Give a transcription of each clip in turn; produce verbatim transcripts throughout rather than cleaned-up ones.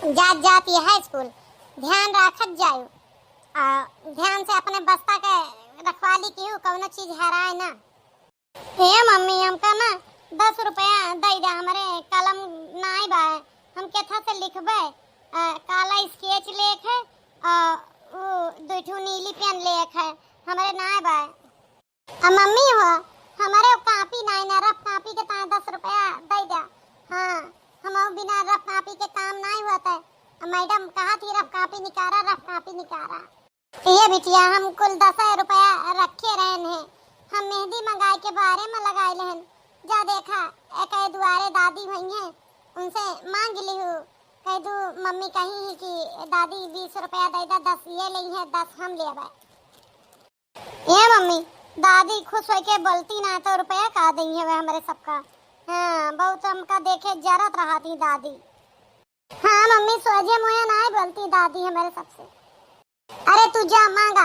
जात जात यह स्कूल ध्यान रखत जायु, आ ध्यान से अपने बस्ता के रखवाली किहु, कौनो चीज हराए ना। ए मम्मी, हमका ना दस रुपया दइ दे, हमरे कलम नाई बा, हम केथा से लिखबे? आ, काला स्केच लेखे, आ, उ दुइ ठो नीली पेन लेखे, हमरे नाई बा। आ मम्मी हो, हमरे वो कापी नाई ना, रफ कापी के ताए दस रुपया दइ दे। हाँ, हम बिना रफ कापी के काम नाई होत है। आ मैडम कहा थी, "रफ कापी निकारा, रफ कापी निकारा।" ये बिटिया, हम कुल दस रुपया रखे रहन हैं, हम मेहंदी मंगाए के बारे में लगाए रहन। जा देखा, एक दुआरे दादी हुई हैं, उनसे मांग लिहू, कह दू मम्मी कही है कि दादी बीस रुपया दे दा, दस ये लई है, दस हम लेबे। ए मम्मी, दादी खुश होके बोलती ना तो रुपया का दई है वे हमरे सबका। हाँ, बहुत हमका देखे जरत रहती दादी। हाँ मम्मी, सोझे मुँहे नाई बोलती दादी हमरे सबसे। अरे तू जा मांगा,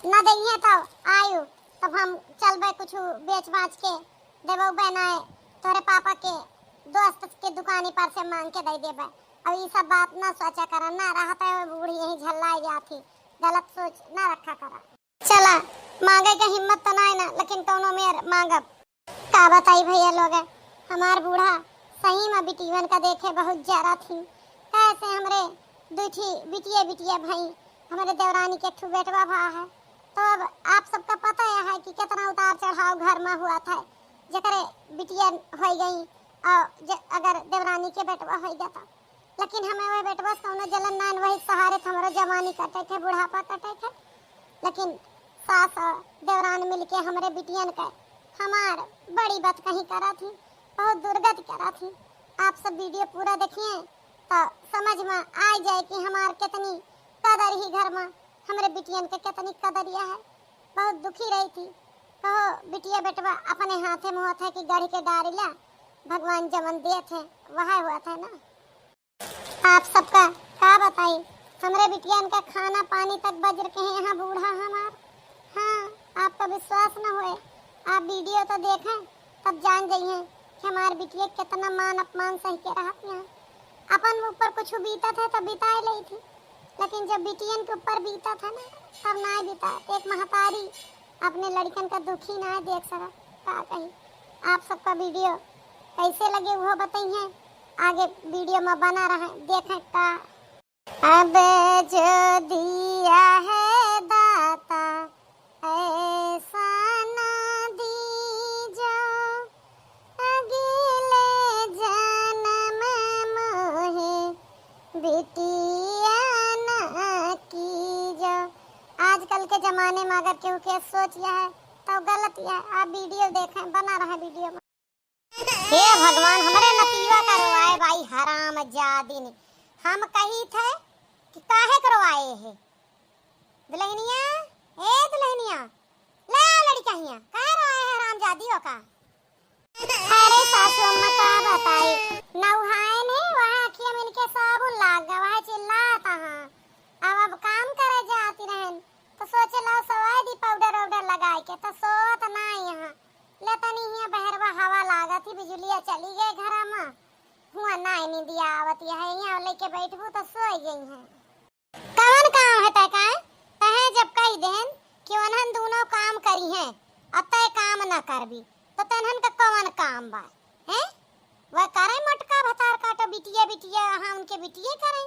न दइहे तब आयु, तब हम चलबे कुछ बेच बाच के देबो बनाए, तोरे पापा के दोस्त के दुकानी पर से मांग के दे देबे। अब ई सब बात ना सोचा करा, ना रहत है वो बूढ़ी यहीं झल्लाई जाती, गलत सोच ना रखा करा। चला, मांगे के हिम्मत तो नाई ना, लेकिन कौनो मेर मांगब। का बताई भैया लोग, हमार बूढ़ा सही में बिटियन का देखे बहुत जरा थी। कैसे हमरे दुई ठी बिटिया बिटिया भाई, हमरे देवरानी के एक ठू बेटवा भा है। तो अब आप सबका पता है कि कितना उतार चढ़ाव घर में हुआ था, जेकरे बिटिया हो गई और ज-, अगर देवरानी के बेटवा हो गया तो लेकिन हमें वह बेटवा से कौनो जलन नान, वही सहारे तो हमरो जवानी कटे थे, बुढ़ापा कटे थे। लेकिन सास और देवरान मिलके हमरे बिटियन के हमार बड़ी बात कहीं करा थी, बहुत दुर्गति करा थी। आप सब वीडियो पूरा देखिए तो समझ में आ जाए कि हमार कितनी कदर ही घर में, हमरे बिटियन के कितनी कदरिया है। बहुत दुखी रही थी। कहो बिटिया बेटवा अपने हाथे में होत है कि गढ़ के डारिला, भगवान जवन देत है वह होत है ना। आप सबका का बताई, हमरे बिटियन का खाना पानी तक बजर के है यहाँ बूढ़ा हमार। हाँ, आपका विश्वास न होए, आप वीडियो तो देखें, तब जान जाइए कि हमार बिटिया कितना मान अपमान सह के रहत यहाँ। अपन ऊपर कुछ बीतत है तो बिताए लेई थी, लेकिन जब बिटियन के ऊपर बीतत है ना, तब ना बिता। एक महतारी अपने लड़कन का दुखी ना देख सकत, का कही। आप सबका वीडियो कैसे लगे वो बताइए, आगे वीडियो में बना रहें, देखें का। अब जो दिया है दाता, ऐसा ना दीजो, अगले जन्म मोहे बिटिया ना कीजो। आजकल के जमाने में अगर केहू के सोच यह है, तो गलत यह है। आप वीडियो देखें, बना रहे वीडियो में। हे भगवान, हमरे नतीवा का रोवाए भाई हराम जादिन। हम कही थे कि काहे के रोवाए है? दुल्हनिया, ए दुल्हनिया, ले आ लड़का हिया, काहे रोवाए है हराम जादी हो का? अरे सासू अम्मा का बताई, नौहाए ने वहाँ अखिया में इनके साबुन लाग गवा है, चिल्लात हाँ। अब, अब काम करे जाती रहन, तो सोचे लाओ सवाई दी पाउडर वाउडर लगाए के, तो सोत ना यहाँ। ले तनी हियाँ बहरवा हवा लागत ही, बिजुलिया चली गए घरा में। हुआ नाई नींदिया आवत है, हियाँ लेके बैठबू तो सोई गई हैं। कवन काम है तय का? तहे जब कही देन कि उन्हन दोनों काम करी हैं, अब तय काम ना करबी, तो तनहन का कवन काम बा? हैं? वह करे मटका भतार काटो, बिटिया बिटिया, हाँ उनके बिटिया करे,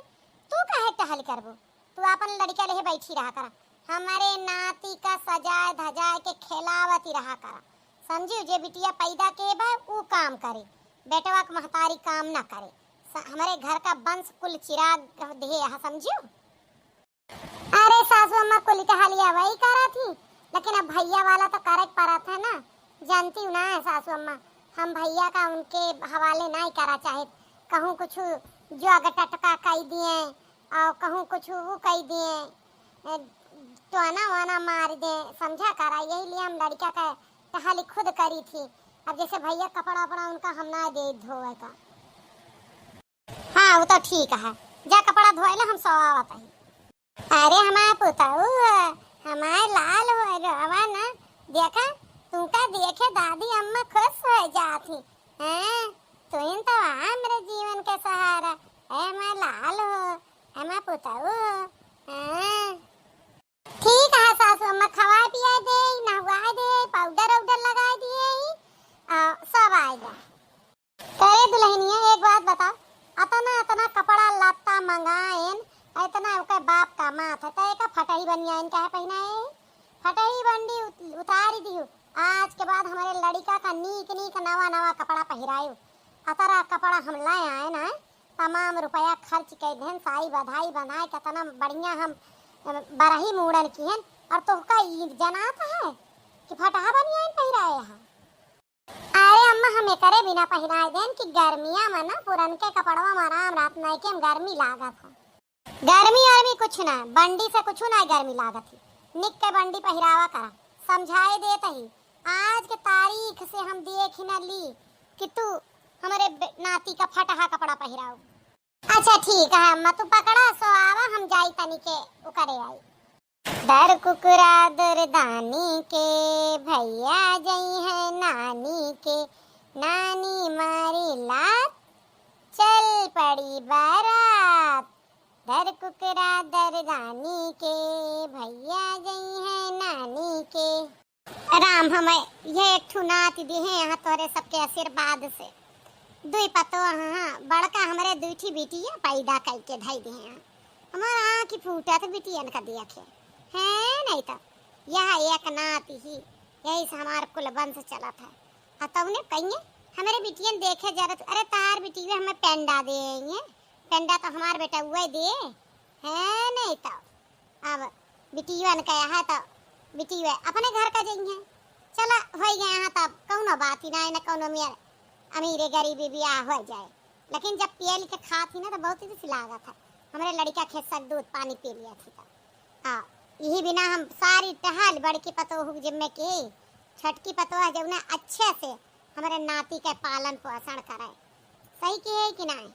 तू काहे टहल करबू? तू आपन लड़का लेहे बैठी रहा करा, हमरे नाती का सजाए धजाए के खेलावत ही रहा करा। समझियो, जे बिटिया पैदा के बा, ऊ काम करे, बेटवा के महतारी काम ना करे। स-, हमरे घर का वंश कुल चिराग देहे है, समझियो। अरे सासू अम्मा, कुल के हालिया वही करा थी, लेकिन अब भैया वाला तो करे के परत है ना। जानती हूँ ना है सासू अम्मा, हम भैया का उनके हवाले नहीं करा चाहे, कहूँ कुछ जो अगर टटका कह दिए और कहूँ कुछ वो कह दिए, ए, टोना वाना मार दे, समझा करा। यही लिए हम लड़का का टहली खुद करी थी। अब जैसे भैया कपड़ा वपड़ा उनका हम ना दे धोवे का। हाँ, वो तो ठीक है, जा कपड़ा धोए ले, हम सो आवत ही। अरे हमार पुतऊ, हमार लाल हो रोवा ना, देखा तुमका देखे दादी अम्मा खुश हो जाती। हैं, तुम तो हमरे जीवन के सहारा है, हमार लाल हो। बताओ। हाँ। ठीक है सासू अम्मा, खवाए पियाए दे, नहवाए दे, पाउडर वाउडर लगाए दिए, आ, सब आएगा। करे दुल्हनिया, एक बात बताओ, अतना अतना कपड़ा लत्ता मंगाएन, इतना ओके बाप का माथ है, तो एका फटही बनियाइन काहे पहिनाए? फटही बंडी उत-, उतारी दियो। आज के बाद हमरे लड़िका का नीक नीक नवा नवा कपड़ा पहिरायो। अतरा कपड़ा हम लाए आएन, तमाम रुपया खर्च कइ देन, साई बधाई बनाए, केतना बढ़िया हम, अ, बरही मूड़न किहन, और तोहका ई जनात है कि फटहा बनियाइन पहिराए है? अरे अम्मा, हम एकरे बिना पहिराए देन कि गर्मिया में ना पुरनके कपड़वा में आराम रहत, नयके में गर्मी लागत है। गर्मी अर्मी कुछ ना, बंडी से कुछ ना गर्मी लागत ही। निक के बंडी पहिरावा करा, समझाए देत ही। आज के तारीख से हम देख ही ना ली कि तू हमरे बे-, नाती का फटहा कपड़ा पहिराऊ। अच्छा ठीक है अम्मा, तू पकड़ा सो आवा, हम जाई तनी के उकरे आई। दर कुकुरा दुरदानी के, भैया जइहैं नानी के, नानी मारी लात, चल पड़ी बारात। दर कुकुरा दुरदानी के, भैया जइहैं नानी के। राम हमें ये एक ठो नाती दिहे हैं तोहरे सबके आशीर्वाद से। दुई पतोह हैं, बड़का हमरे दुई ठी बिटिया पैदा कइके धई दिहे हैं। हमार आँखी फूटत बिटियन का देखे। हैं नहीं तो यह एक नाती ही, यही से हमार कुल वंश चलत है। आ तौने कहिए हमरे बिटियन देखे जरत, अरे तार बिटिया हमें पेंडा दे, पेंडा तो हमार बेटा उहे दे, हैं नहीं तो। अब बिटियन का है तो बिटिया अपने घर का जइहैं। चला, होइ गए हैं तब कौनो बात ही ना, ना कौनो मेर अमीरे गरीबी बियाह होइ जाए। लेकिन जब पियल के खात ही ना तो बहुत ही लागत है। हमरे लड़िका खेसक दूध पानी पी लिया थी तो। हाँ, यही बिना हम सारी टहल बड़की पतोह के जिम्मे की, छोटकी पतोह जौना अच्छे से हमरे नाती के पालन पोषण करे। सही की है कि नाहीं?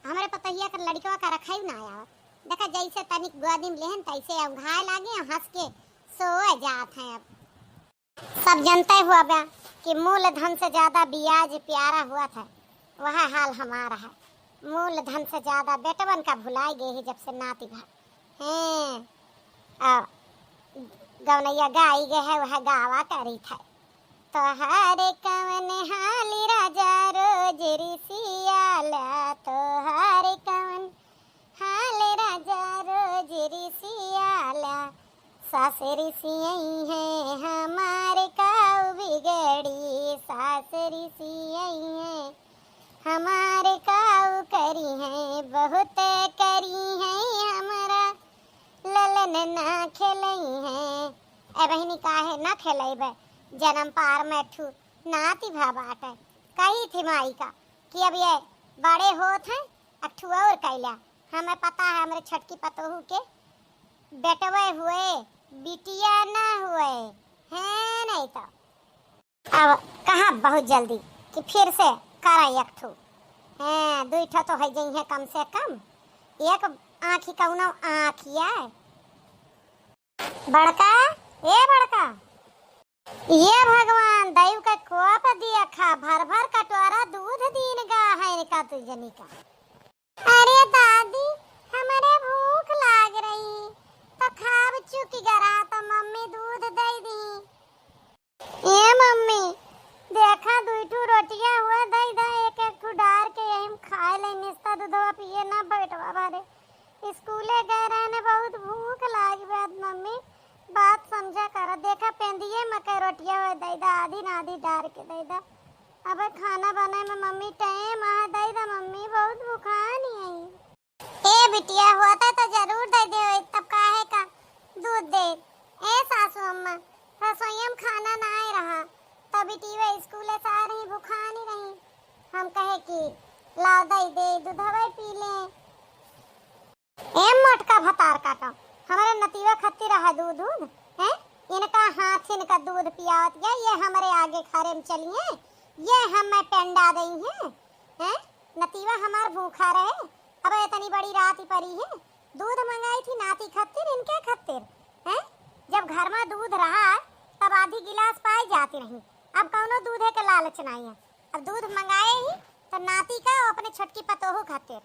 हमरे पतोहिया के लड़िकवा का रखाई ना आवत। देखा जैसे तनिक गोदी में लेहन तैसे औंघाए लागे और हंस के सोए जात हैं। अब सब जनते हुआ बा कि मूलधन से ज्यादा ब्याज प्यारा हुआ था, वह हाल हमारा है। मूलधन से ज्यादा बेटवन का भुलाए गए है जब से नाती भा हैं। आ, गवनैया गाई गए है, वह गावा करी था। तोहार कवन हाल राजा रोज रिसियाला, तोहार कवन हाल राजा रोज रिसियाला। सास रिसियइहैं हमार काऊ बिगड़ी, सास रिसियइहैं हमार काऊ करिहैं, बहुत करिहैं हमरा ललन ना खेलइहैं। ए बहिनी, काहे ना खेलइबे? जनम पार में ठू नाती भा बाटे। कही थी माई का कि अब ये बड़े होत हैं, अब ठू और कैला। हमें पता है हमरे छोटकी पतोहू के बेटवे हुए, बिटिया ना हुए, हैं नहीं तो। अब कहाँ बहुत जल्दी कि फिर से करा एक ठो। हैं, दुई ठो तो है जइहैं कम से कम। एक आँखी कौनो आँखिया। बड़का, ए बड़का, ये भगवान, दइव के कोप दिया खा, भर भर कटोरा दूध दीन गा है इनका तू जनी का। अरे दादी, हमरे भूख लाग रही, तो खाब चुकी गरा, तो मम्मी दूध दे दी। ए मम्मी, देखा दुई ठू रोटियां हुआ, दे दे एक एक ठू डार के, यही में खाए ले, निस्ता दूधवा पिए ना पेटवा भरे। स्कूले गए रहने, बहुत भूख लाग बात मम्मी, बात समझा कर। देखा पेंदिए में के रोटियां हुआ, दे दे आधी ना आधी डार के दे दे। अब खाना बनाए में मम्मी टाइम आ, दे दे मम्मी, बहुत भुखानी है। ए बिटिया, होता तो जरूर दे दे, तब काहे का दूध दे। ए सासू अम्मा, रसोईया में खाना ना आए रहा, तब बिटिया स्कूले से आ रही, भुखानी रही। हम कहे कि लाओ दे दे, दूधवे पी ले। ए मोटका भतार काटो, हमरे नतीवा खत्ती रहा दूध, दूध, हैं? इनका हाथ इनका दूध पियावत गया, ये हमरे आगे खरे में चलिए, ये हमें पेंडा दई हैं, हैं? नतीवा हमार भूखा रहे, अब इतनी बड़ी रात ही पड़ी है, दूध मंगाई थी नाती खत्तिर, इनके खत्तिर, हैं? जब घर में दूध रहा, तब आधी गिलास पाए जाती रही, अब कौनो दूधे के लालच नहीं है। अब दूध मंगाए ही, तो नाती का अपने छोटकी पतोहू खत्तिर,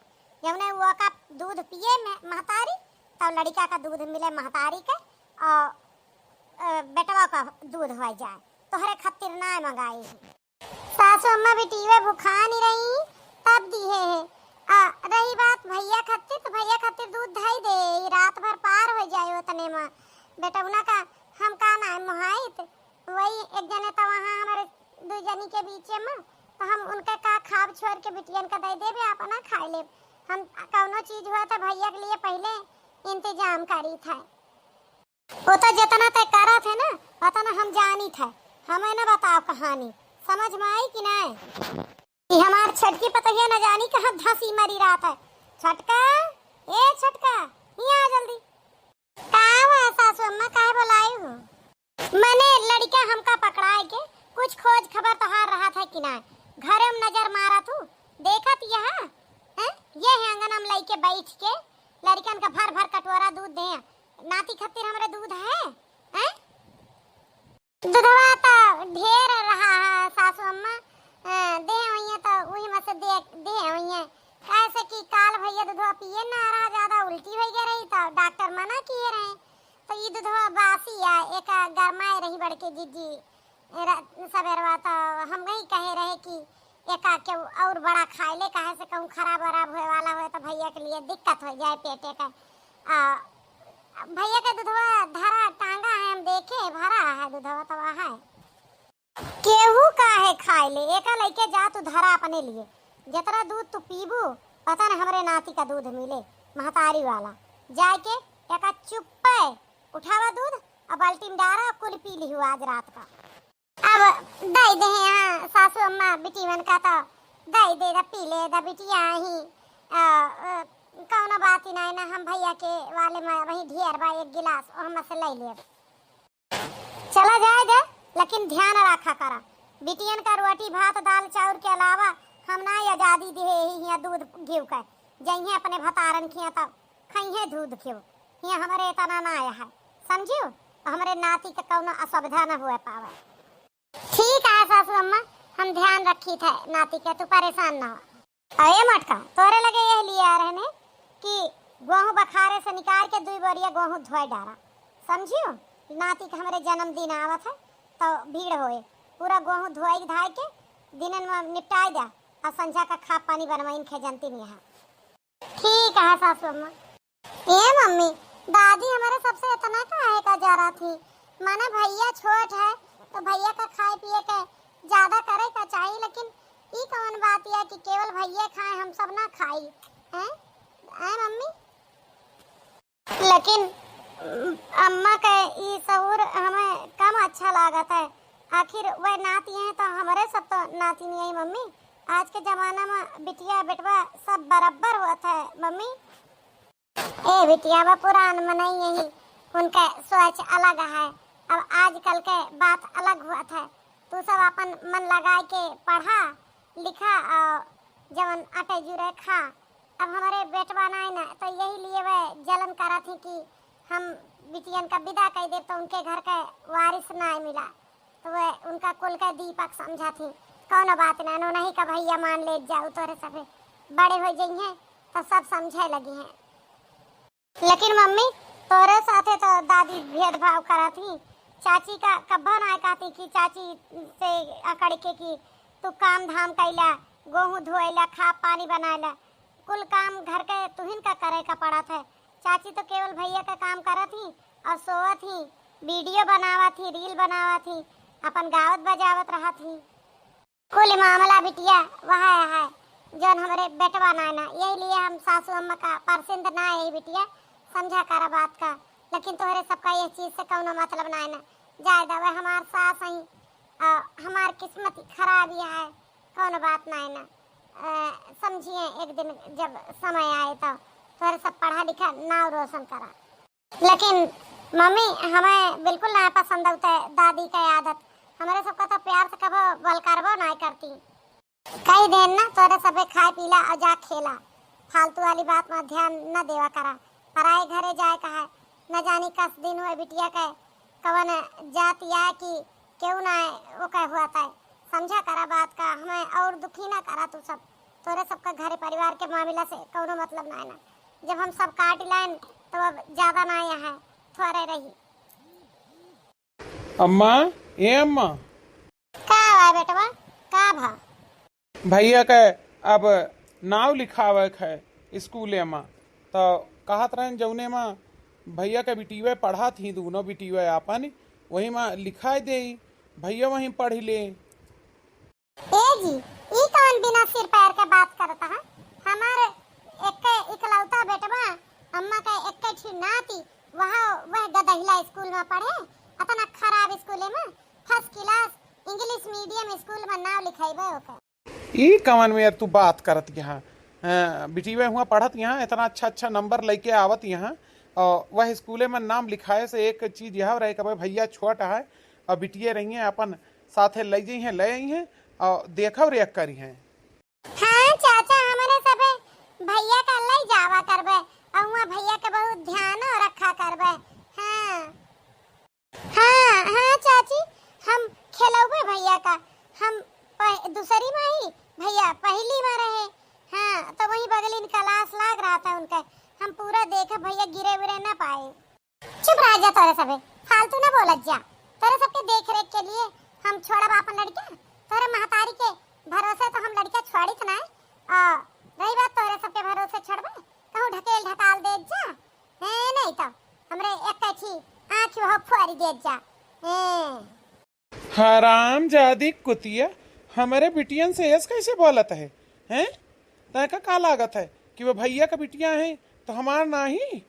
जौने वो का दूध पिए में महतारी, तब लड़िका का दूध मिले महतारी के, और, अ, बेटवा का दूध होइ जाए। तोहरे खातिर नाय मंगाई है। सासू अम्मा बिटिया भुखानी रही, तब दिहे है। आ रही बात भैया खातिर, तो भैया खातिर दूध धई दे, ई रात भर पार होइ जाए ओतने में। बेटौना का हम का नाय मोहाइत, वही एक जने तो वहाँ हमारे दू जनी के बीचे में, तो हम उनके का खाब छोड़ के बिटियन का दे देबे, आप ना खाए लेब। हम कौनो चीज हुआ तो भैया के लिए पहले इंतजाम करी था। वो तो जितना तय करत है ना, उतना हम जानी था। हमें ना बताओ कहानी, समझ में आई कि नहीं? ई हमार छोटकी पतोहिया न जानी कहाँ धंसी मरी रहत है। छोटका, ए छोटका, हियाँ आ जल्दी। का हुआ सासू अम्मा, काहे बोलाई हो? मने लड़िका हमका पकड़ाए के कुछ खोज खबर तोहार रहत है कि ना? घरे में नजर मारत हूँ, देखत यहाँ, हैं? ये है आंगन में लइके बैठ के लड़िकन का भर भर कटोरा दूध दे। नाती खातिर हमरे दूध है, हैं? दूधवा त ढेर रहा है सासू अम्मा, अ, देहे होइहें त उही में से दे, देहे होइहें। काहे से कि काल भैया दूधवा पिए ना रहा, ज्यादा उल्टी होइ गए रही, त डॉक्टर मना किए रहे। त ई दूधवा बासी है, एक गरमाए रही बड़के जीजी, रा-, सबेरवा त हम वही कहे रहे कि एका के और बड़ा खाए ले, काहे से कहूँ खराब वराब होए वाला होए त भैया के लिए दिक्कत होइ जाए पेटे का। आ, भैया के दूधवा धरा टांगा है, हम देखे, भरा है दूधवा, तवा है। केहू काहे खाए ले, एका लइके जा तू धरा अपने लिए। जितना दूध तू पीबू, पता न हमरे नाती का दूध मिले, महतारी वाला। जाए के एका चुप्पे उठावा दूध, और बाल्टी में डारा, और कुल पी लिहू आज रात का। अब दई दे हैं यहाँ सासू अम्मा बिटिवन का, तो दई दे दा, पी ले दा बिटिया ही। आ, आ, कौनो बात ही नहीं ना, हम भैया के वाले में वही ढेर बा एक गिलास, ओह में से ले लेब। चला जाए दे, लेकिन ध्यान रखा करा, बिटियन का रोटी भात दाल चाउर के अलावा हम ना आजादी दे ही हियाँ दूध घिउ का। जइहें अपने भतारन खिया तब खइहें दूध घिउ, हियाँ हमरे इतना ना आया है, समझियो? हमरे नाती के कौनो असुविधा न हुए पावे। ठीक है सासू अम्मा, हम ध्यान रखी थे नाती के, तू परेशान ना हो। अरे मटका, तोरे लगे यह लिए आ रहने कि गोहूँ बखारे से निकाल के दुई बोरिया गोहूँ धोए डारा, समझियो? नाती के हमरे जन्मदिन आवत है, तो भीड़ होए, पूरा गोहूँ धोए धाए के दिनन में निपटाए द्या, और संझा का खा पानी बनवाइन खेजंती में यहाँ। ठीक है सासू अम्मा। ए मम्मी, दादी हमरे सबसे इतना काहे का जरा थी? माने भैया छोट है, तो भैया का खाए पिए के ज्यादा करे का चाहिए, लेकिन ई कौन बात है कि केवल भैया खाए, हम सब ना खाई? हैं? हैं मम्मी? लेकिन, उम, अम्मा के ई सहूर हमें कम अच्छा लागत है। आखिर वह नाती हैं, तो हमरे सब तो नाती नहीं है मम्मी। आज के जमाना में बिटिया बेटवा सब बराबर होत है मम्मी। ए बिटिया, बा पुरान मनई यही, उनका सोच अलग है। अब आजकल के बात अलग होत है। तू सब अपन मन लगाए के पढ़ा लिखा और जवन अटे जुरे खा। अब हमरे बेटवा नाई ना, तो यही लिए वह जलन करत ही कि हम बिटियन का विदा कर देब, तो उनके घर के वारिस नाई मिला, तो वह उनका कुल के दीपक समझत ही। कौनो बात ना, नोनही का भैया मान ले जाऊ, तोरे सभे बड़े हो जइहें, तो सब समझे लगी हैं। लेकिन मम्मी, तोरे साथे तो दादी भेदभाव करत ही। चाची का कब्बो ना कहती कि चाची से अकड़ के कि तू काम धाम कैला, गोहूँ धोएला, खा पानी बनाएला, कुल काम घर के तुहिन का करे का पड़त है। चाची तो केवल भैया का काम करत ही और सोवत ही, वीडियो बनावत ही, रील बनावत ही, अपन गावत बजावत रहत ही। कुल मामला बिटिया वह है, जौन हमरे बेटवा ना ना, यही लिए हम सासू अम्मा का परसिंद ना है बिटिया, समझा करा बात का। लेकिन तोहरे सबका यह चीज से कौनो मतलब ना है ना। जाए दवे, हमार सास ही, आ, हमार किस्मत ही खराब ही है, कौनो बात ना है ना। आ, समझिए एक दिन जब समय आए तो तोहरे सब पढ़ा लिखा नाव रोशन करा। लेकिन मम्मी, हमें बिल्कुल ना पसंद होता है दादी का आदत। हमारे सबका तो प्यार से कबो बलकारबो ना करती। कई दिन ना तोरे सबे खाए पीला और जा खेला, फालतू वाली बात में ध्यान न देवा करा। पराए घरे जाए का है, न जानी कस दिन हुए बिटिया के कवन जाति आए कि केहू ना ओके हुआ तय। समझा करा बात का, हमें और दुखी ना करा तू सब। तोरे सबका घर परिवार के मामला से कौनो मतलब ना है ना। जब हम सब काट लाइन तो अब ज्यादा ना आया है, थोड़े रही। अम्मा, ए अम्मा। का बा बेटवा, का भा? भैया के अब नाव लिखावे के है स्कूले मा, तो कहत रहन जौने मा भैया के बिटिया पढ़त ही, दोनों बिटिया आपन, वही मा लिखाई देई, भैया वहीं पढ़ ले। ए जी, ई कौन बिना सिर पैर के बात करता है? हमार एक इकलौता बेटवा, अम्मा का एक ठी नाती, वह, वह गदहिला स्कूल मा पढ़े, अतना खराब स्कूले मा, first class English medium स्कूल मा नाव लिखाइबे ओकर। ई कवन में तू बात करत यहाँ? हाँ, बिटिया हुआ पढ़त यहाँ, इतना अच्छा अच्छा नंबर लेके आवत यहाँ, और वह स्कूले में नाम लिखाए से एक चीज यह रहे कि भाई भैया छोट है और बिटिया रही हैं, अपन साथे ले जइहें, ले आई हैं और देखव रे करी हैं। हाँ चाचा, हमरे सबे भैया का ले जावा करबे, और वहाँ भैया के बहुत ध्यान रखा करबे। हाँ। हाँ, हाँ चाची, हम खेलौबे भैया का। हम पह-, दूसरी मा ही, भैया पहली मा रहे। हाँ, तो वही बगलिन class लाग रहा था उनका। हम पूरा देखे भैया गिरे उरे ना पाए। चुप रह जा तोरे सबे, फालतू ना बोलत जा। तोरे सबके देख रेख के लिए हम छोड़ब आपन लड़का। तोरे महतारी के भरोसे तो हम लड़का छोड़ित ना। आ, रही बात तोरे सबके भरोसे छोड़बे, कहूँ ढकेल ढकाल देत जा। हैं, नहीं तो हमरे एक ठी आँख हो फोरी देत जा। हैं। हराम जादी कुतिया, हमरे बिटियन से ऐस कैसे बोलत है? हैं? तैका का लागत है कि वो भैया का बिटिया है तो हमार नाही?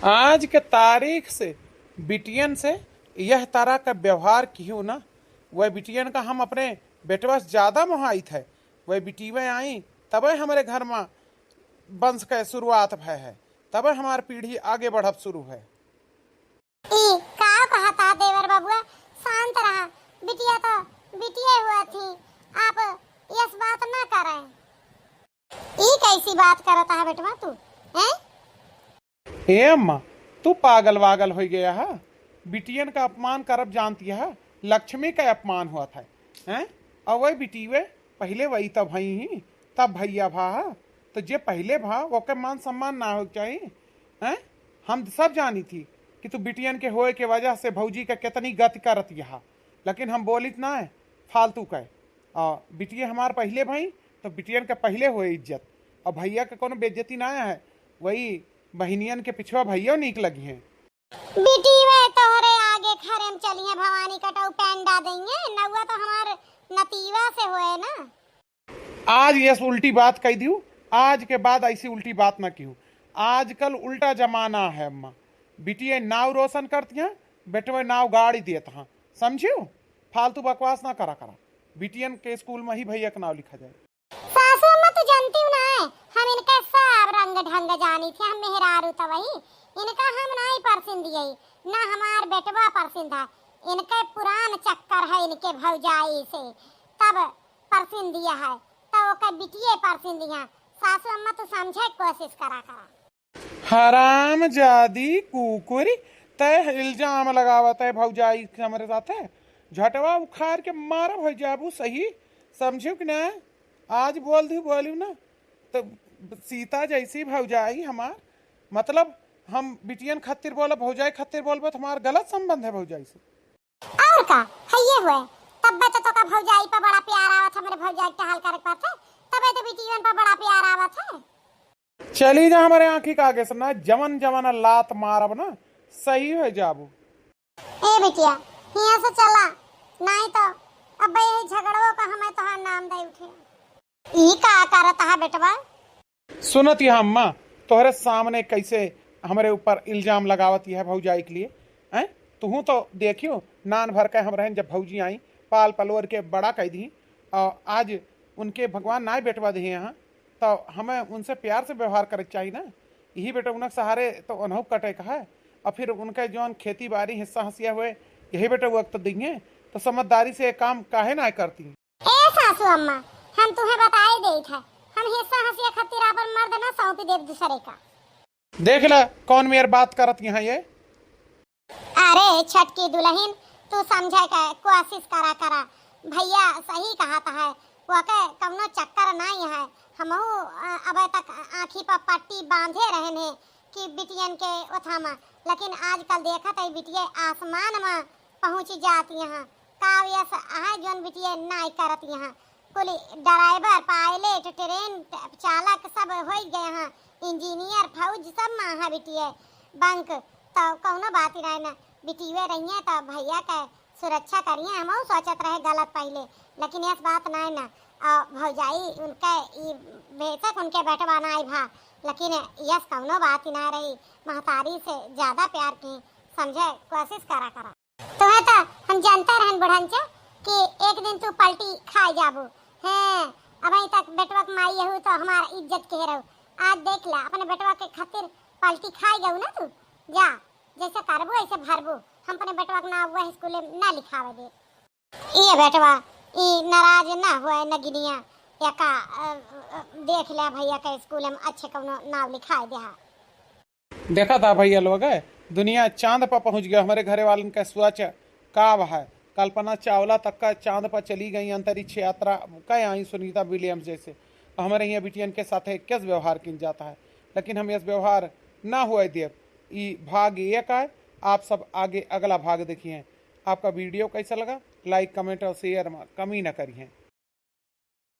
आज के तारीख से बिटियन से यह तरह का व्यवहार किहू ना। वह बिटियन का हम अपने बेटवा से ज्यादा मोहाइत है। वह बिटिया आई तबे हमरे घर मा वंश के शुरुआत भय है, तबे हमार पीढ़ी आगे बढ़ब शुरू है। ई का कहता देवर बबुआ, शांत रहा, बिटिया तो बिटिया हुआ थी, आप यस बात ना करें। ई कैसी बात करता है बेटवा तू, हैं? ए अम्मा, तू पागल वागल होइ गया है? बिटियन का अपमान करब जानती है? लक्ष्मी का अपमान हुआ था, हैं? और वही बिटिये पहिले वही तब हई ही, तब भैया भा है। तो जे पहिले भा, ओके मान सम्मान ना हो चाहिए, हैं? हम सब जानी थी कि तू बिटियन के होए के वजह से भौजी का कितनी गति करत यहा, लेकिन हम बोलित ना है, फालतू का। आ, बिटिये हमार पहिले भई, तो बिटियन के पहिले होए इज्जत। और भैया के कोनो बेइज्जती ना है, वही बहिनियन के पिछवा भैया नीक लगी हैं। बिटिया तोहरे आगे खरे में चली है भवानी कटऊ पेंडा देंगे, नौआ तो हमार नतीवा से होए ना। आज ये उल्टी बात कह दियो, आज के बाद ऐसी उल्टी बात ना कियो। आजकल उल्टा जमाना है अम्मा, बिटिया नाव रोशन करती हैं, बेटवे नाव गाड़ी देत हाँ, समझियो? फालतू बकवास ना करा करा, बिटियन के स्कूल में ही भैया के नाव लिखा जाए। सासू अम्मा तो जानती हूँ ना है, हम इनका सब रंग ढंग जानी थी, हम मेहरारू तो वही, इनका हम नहीं परसिन दिए, ना हमार बेटवा परसिन था, इनके पुरान चक्कर है इनके भौजाई से, तब परसिन दिया है, तो ओके बिटिये परसिन दिया। सासू अम्मा तो समझे के कोशिश करा करा। हराम जादी कुकुरी, तय इल्जाम लगावत है भौजाई के हमरे साथे। झटवा उखाड़ के मारब हो जाबू सही, समझियो कि ना? आज बोल दी बोलियो ना, तो सीता जैसी भौजाई हमार, मतलब हम बिटियन खातिर बोलब, भौजाई खातिर बोलब, तो हमार गलत संबंध है भौजाई से। और का, हइये हुए, तब्बे तो तोका भौजाई पर बड़ा प्यार आवत, हमरे भौजाई के हाल करे के पड़त है, तबे तो बिटियन पर बड़ा प्यार आवत है। चली जा हमरे आँखी के आगे से ना, जवन जवन लात मारब ना, सही हो जाबू। ए बिटिया, हियाँ से चला, नहीं तो अब यही झगड़वो का हमें तोहार नाम दे उठे। ई का करत हा बेटवा? सुनत यह अम्मा, तोहरे सामने कैसे हमरे ऊपर इल्जाम लगावत यह भौजाई के लिए, हैं? तुहूँ तो देखियो, नान भर के हम रहन जब भौजी आई, पाल पलोर के बड़ा कह दी, और आज उनके भगवान ना बेटवा दिए यहाँ, तो हमें उनसे प्यार से व्यवहार करे के चाहिए ना। यही बेटा उनके सहारे तो उन्हों कटे का है, और फिर उनके जौन खेती बाड़ी हिस्सा हंसिया हुए, यही बेटा वक्त देंगे, तो समझदारी से ये काम काहे ना करती? ए सासू अम्मा, हम तुम्हें बताए देत है, हम हिस्सा हंसिया खातिर आपन मर्द ना सौंपी देब दूसरे का। देख ला, कौन मेर बात करत यहाँ ये। अरे छटकी दुलहिन, तू समझे के कोशिश करा करा, भैया सही कहत है, ओके कौनो चक्कर नाई है। हमहू, अ, अबे तक आँखी पर पट्टी बांधे रहन है कि बिटियन के ओथा मा, लेकिन आजकल देखत है बिटिया आसमान मा पहुँच जात यहाँ। का यस है जौन बिटिया नाई करत यहाँ? कुल ड्राइवर, पायलट, ट्रेन चालक सब होइ गए हैं, इंजीनियर, फौज सब मा है बिटिया। बंक तो कौनो बात ही नाई ना, बिटिये रहिए तो भैया के सुरक्षा करिए। हमहू सोचत रहे गलत पहिले, लेकिन यस बात नाई ना। और भौजाई उनके ई, बेशक उनके बेटवा नाई भा, लेकिन यस कौनो बात ही ना रही। महतारी से ज्यादा प्यार की, समझे कोशिश करा करा। तुम्हें तो हम जानते रहन बुढ़नचा कि एक दिन तू पलटी खाए जाबू। हैं, अबहीं तक बेटवा के माई यहू तो हमार इज्जत के रहू। आज देख ला, अपने बेटवा के खातिर पलटी खाए जाऊ ना तू। जा, जैसे करबू ऐसे भरबू। हम अपने बेटवा के ना वह स्कूल में ना लिखावे दे। ये बेटवा, ई नाराज ना हुआ नगिनिया, एका, अ, अ, देख ले भैया के स्कूल में अच्छे कौनो नाव लिखाए दे। देखा था भैया लोग, दुनिया चांद पर पहुंच गया। हमारे घरे वालन का सोच का है, कल्पना चावला तक का चांद पर चली गई, अंतरिक्ष यात्रा का आई सुनीता विलियम्स जैसे। हमारे यहाँ बिटियन के साथ कैस व्यवहार किन जाता है, लेकिन हम यस व्यवहार ना हुए देब। ई भाग एक आए, आप सब आगे अगला भाग देखिए। आपका वीडियो कैसा लगा, लाइक, कमेंट और शेयर में कमी ना करिए।